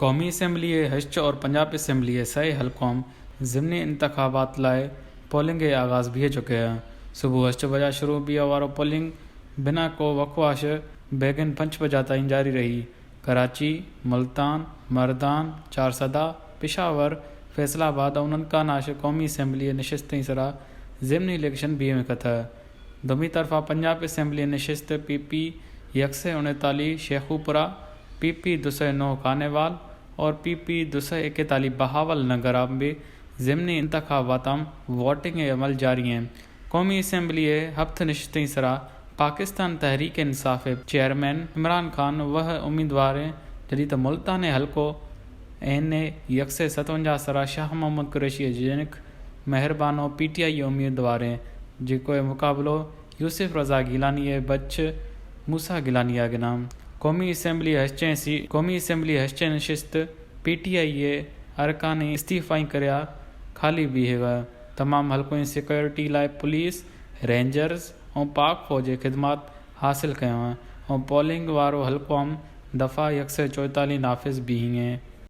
قومي اسيمبلي هشچ اور پنجاب اسيمبلي سئي حلقوم ضمني انتخابات لاء پولنگ جي آغاز بيهه چڪي هي. صبح هشچ بجا شروع بيهه وارو پولنگ بنا ڪو وقفاش بيگن پنچ بجا تائين جاري رهي. ڪراچي، ملتان، مردان، چارسدا، پشاور، فيصل آباد ۽ ننڪاناش قومي اسيمبلي نشستين سرا ضمني اليڪشن بيهه ۾ ڪٿ. دومي طرفا پنجاب اسيمبلي نشست پي پي يڪ سئي اڻيتاليهه شيخوپورا، پي پي دوسئي نو خانيوال اور پي پي دوسئي ايڪيتاليهه بهاول نگر به ضمني انتخاباتم ووٽنگ جي عمل جاري آهن. قومي اسيمبلي جي هفت نشستين سرا پاڪستان تحريڪ انصاف جي چيئرمين عمران خان وه اميدوار جڏهن ته ملتان جي حلقو اين اي يڪ سئي 57 سرا شاهه محمود قريشي جي جنڪ مهربانو پي ٽي آء جي اميدوار جيڪو مقابلو يوسف رضا گيلاني جي بچ موسيٰ گيلاني آگي نام قومي اسيمبلي هشچين سي قومي اسيمبلي هشچين نشست پي ٽي آء جي ارڪان استعيفائين ڪريا خالي بيهي و تمام حلقوين سيڪيورٽي لاء پوليس، رينجرز ۽ پاڪ فوج جي خدمات حاصل ڪيون ۽ پولنگ وارو حلقوم دفعه يڪ سئو 44 نافذ بيهي.